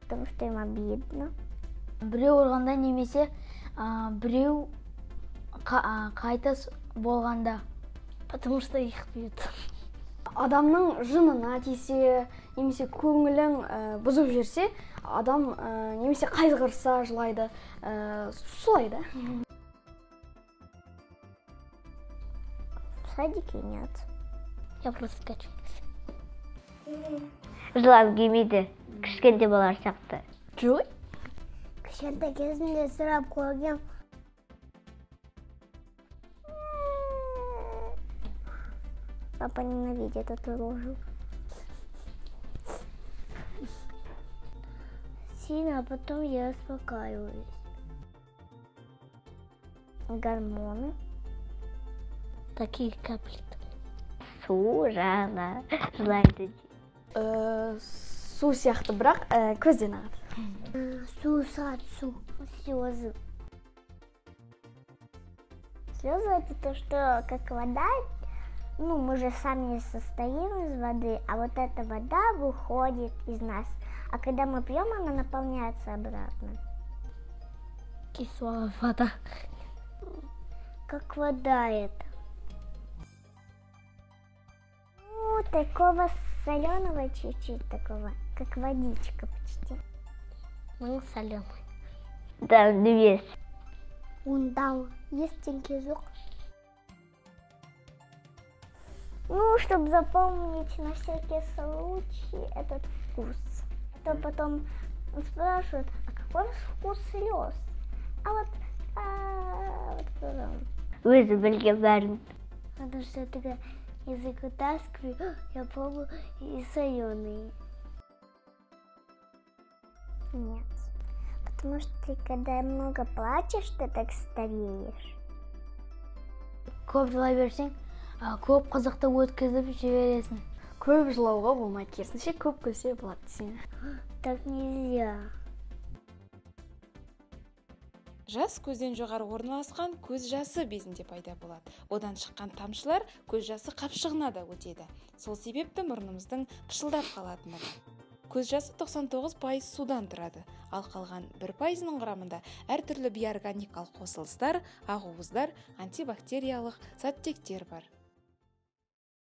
Потому что им обидно. Біреу ұрғанда немесе біреу қайтыс болғанда. Потому что их бьют. Адамның жынына тисе, немесе көңілін бұзып жіберсе, адам немесе қайғырса жылайды, солай да. В садике нет. Я просто качаюсь. Жылап келмейді, кішкентай балалар сияқты. Жоқ. Кішкентай кезімде сұрап көргем. Папа ненавидит эту рожу. Сильно, а потом я успокаиваюсь. Гормоны. Такие капли. Су жағына жылайды. Су сияқты, бірақ көзден ағады. Су, сад, су. Слезы. Слезы — это то, что как вода. Ну, мы же сами состоим из воды, а вот эта вода выходит из нас. А когда мы пьем, она наполняется обратно. Кислая вода. Как вода это. Ну, такого соленого чуть-чуть, такого, как водичка почти. Ну, соленый. Да, вес. Ундал. Есть тенький. Ну, чтобы запомнить на всякий случай этот вкус. А то потом спрашивают, а какой вкус слез? А вот, вот потом. Өзі білген бәрін. Потому что я такая язык вытаскиваю, я пробую и соленый. Нет. Потому что ты, когда много плачешь, ты так стареешь. Көп жылай берсең, көп қызықты өткізіп жібересің. Көп жылауға болмайды, керісінше көп күлсе болады десең. Так нельзя. Жас көзден жоғары орналасқан көз жасы безінде пайда болады. Одан шыққан тамшылар көз жасы қапшығына да өтеді. Сол себепті мұрнымыздың пышылдап қалатыны. Көз жасы 99% судан тұрады. Ал қалған 1%-ның құрамында әртүрлі биорганикалық қосылыстар, ақуыздар, антибактериялық заттектер бар.